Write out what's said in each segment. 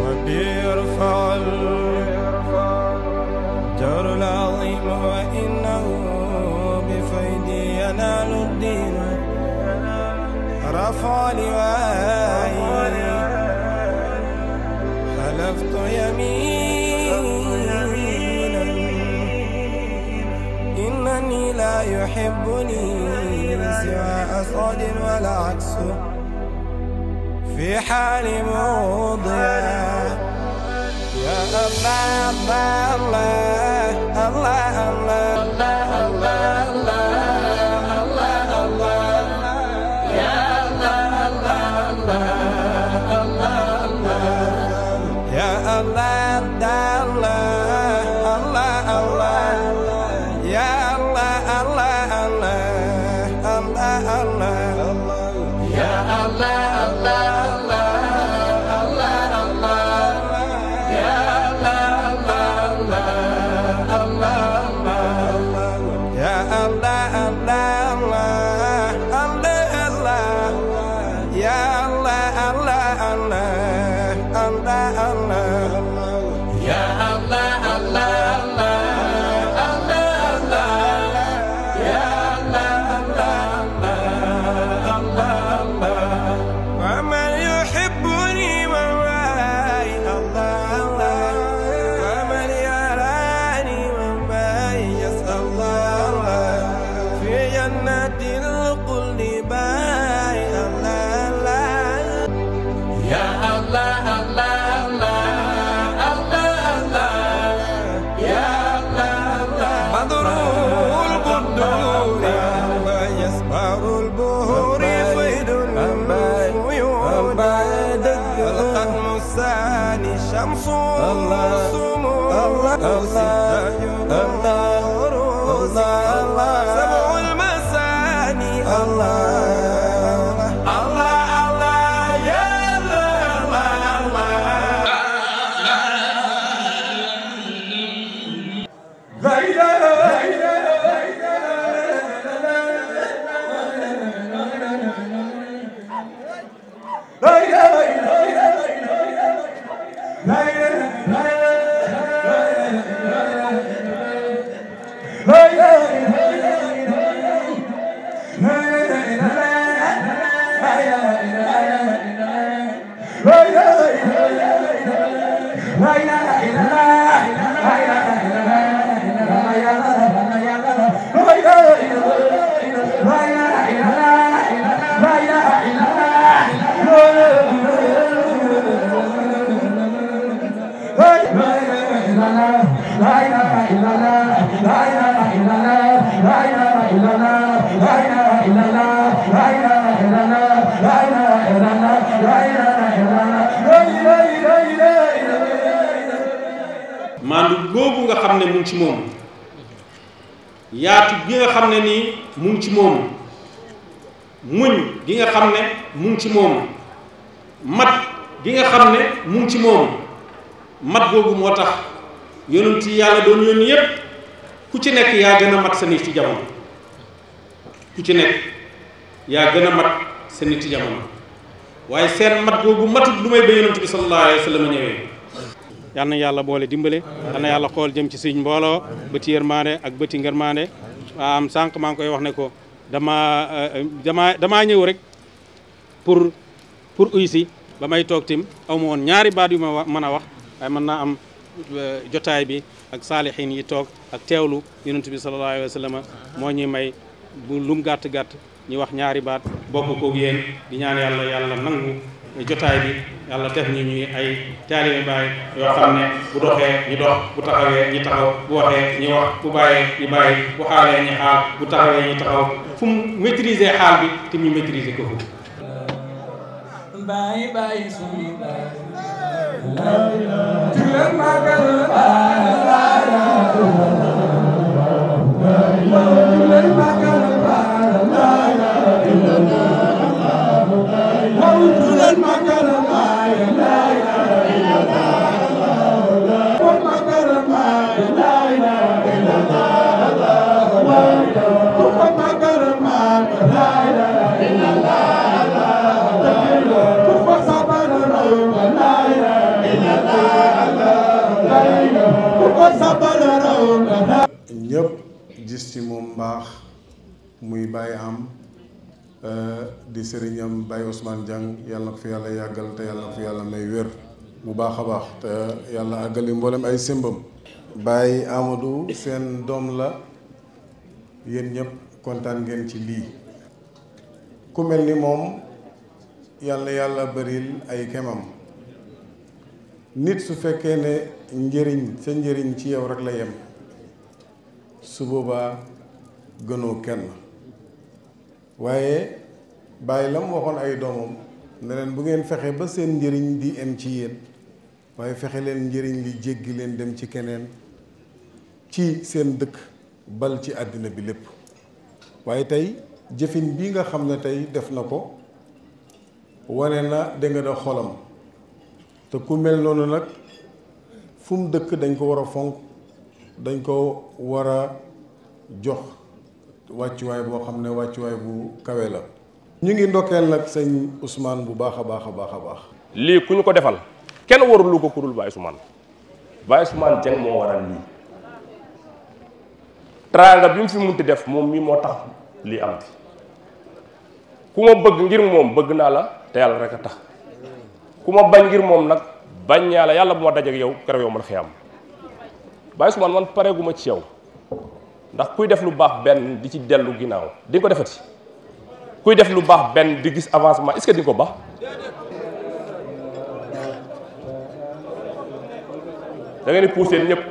وبيرفع الجور العظيم وإنه بفيدي ينال الدين رفع لوائي حلفت يمينا إنني لا يحبني سوى أصاد ولا عكس في حال موضع يا الله الله الله الله الله الله الله الله يا الله الله الله الله يا الله الله الله يا الله الله الله الله الله يا الله شمس الصمود سبع المثاني الله الله الله يا maandu googu nga xam ne mu ngi ci moom yaatu gi nga xam ne nii mu ngi ci moom muñ gi nga xam ne mu ngi ci moom mat gi nga xam ne mu ngi ci moom mat googu moo tax yonent yi yàlla doon yónni yépp ku ci nekk yaa gën a mat sa nit ci jamono ku ci nekk yaa gën a mat sa nit ci jamono waaye seen mat googu matut lu may ba yonent bi sallallahu alayhi wa sallam ñëwee. yal na yàlla boole dimbale yal na yàlla xool jëm ci suñ mbooloo bëti yërmande ak bëti ngërmande am sànq maa ngi koy wax ne ko damaa ñëw rek pour uy si ba may toog tim aw ma woon ñaari baat yu ma mën a wax waaye mën naa am jotaay bi ak saalixiin yi toog ak teewlu yonent bi sallallahu alayhi wa sallam moo ñuy may bu lum gàtt-gàtt ñu wax ñaari baat bokk koog yéen di ñaan yàlla nangu jotaay bi yàlla def ñu ñuy ay taalibe Baay yoo xam ne bu doxee ñu dox bu taxawee ñi taxaw bu waxee ñi wax bu bàyyee ñi bàyyi bu xaalee ñi xaal bu taxawee ñi taxaw fu mu maîtriser xaal bi te ñu maîtriser ko Bye bye sweet si moom mbaax muy Baye am di sëriñam Baye Ousmane Diang yàlla na ko fi yàlla yàggal te yàlla na ko fi yàlla may wér bu baax a baax te yàlla àggali mboolem ay simbam. Baye Amadou seen doom la yéen ñëpp kontaan ngeen ci lii ku mel ni moom yàlla bëril ay kemam. nit su fekkee ne njëriñ sa njëriñ ci yow rek la yem su boobaa gënoo kenn waaye bàyyi lam waxoon ay doomam ne leen bu ngeen fexe ba seen njëriñ di em ci yéen waaye fexe leen njëriñ li jéggi leen dem ci keneen ci seen dëkk bal ci àddina bi lépp. waaye tey jëfin bi nga xam ne tey def na ko wane na dégg nga da xolam te ku mel noonu nag fu mu dëkk dañ ko war a fonk dañ ko war a jox wàccuwaay boo xam ne wàccuwaay bu kawe la. ñu ngi ndokkeel nag sëñ Ousmane bu baax a baax a baax a baax. lii ku ñu ko defal kenn warul lu ko kurul Baye Ousmane Dieng moo waral lii teraanga bi mu fi munti def moom mii moo tax lii am fi ku ma bëgg ngir moom bëgg naa la te yàlla rek a tax. ku ma bañ ngir moom nag bañ ñaa la yàlla bu ma dajeek yow keroog yow man xiyam Baye Ousmane man pareeguma ci yow ndax kuy def lu baax benn di ci dellu ginnaaw di nga ko defati kuy def lu baax benn di gis avancement est-ce que di nga ko baax. da ngeen di pousser ñëpp.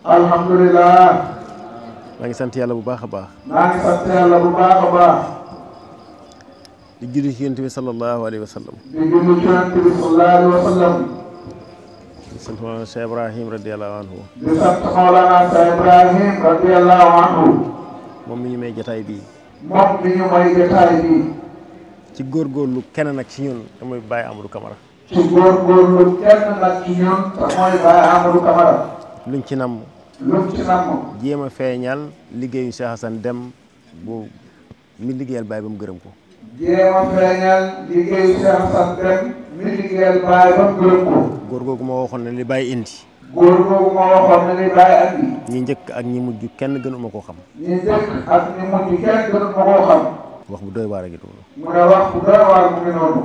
alhamdulilah. maa ngi sant yàlla bu baax a baax. maa ngi sant yàlla bu baax a baax. di julli ci yonent bi sallallahu alayhi wa sallam. di julli ci yonent bi sallallahu alayhi wa sallam. di sant Mawlana Cheikh Ibrahim radiyallahu anhu. di sant Mawlana Cheikh Ibrahim radiyallahu anhu. moom mi ñu may jotaay bii. moom mi ñu may jotaay bii. ci góorgóorlu kenn nag ci ñun te mooy Baye Amadou Camara. ci góorgóorlu kenn nag ci ñun te mooy Baye Amadou Camara. luñ ci namm. jéem a feeñal liggéeyu Cheikh Hassane Dème bu mi liggéeyal Baye ba mu gërëm ko. jéem a feeñal liggéeyu Cheikh Hassane Dème mi liggéeyal Baye ba mu gërëm ko. góor googu moo waxoon ne li Baye indi. góor googu moo waxoon ne li Baye andi. ñi njëkk ak ñi mujj kenn gënuma koo xam. ñi njëkk ak ñi mujj kenn gënuma koo xam. wax bu doy waar a ngi noonu. mu ne wax bu doy waar mu ngi noonu.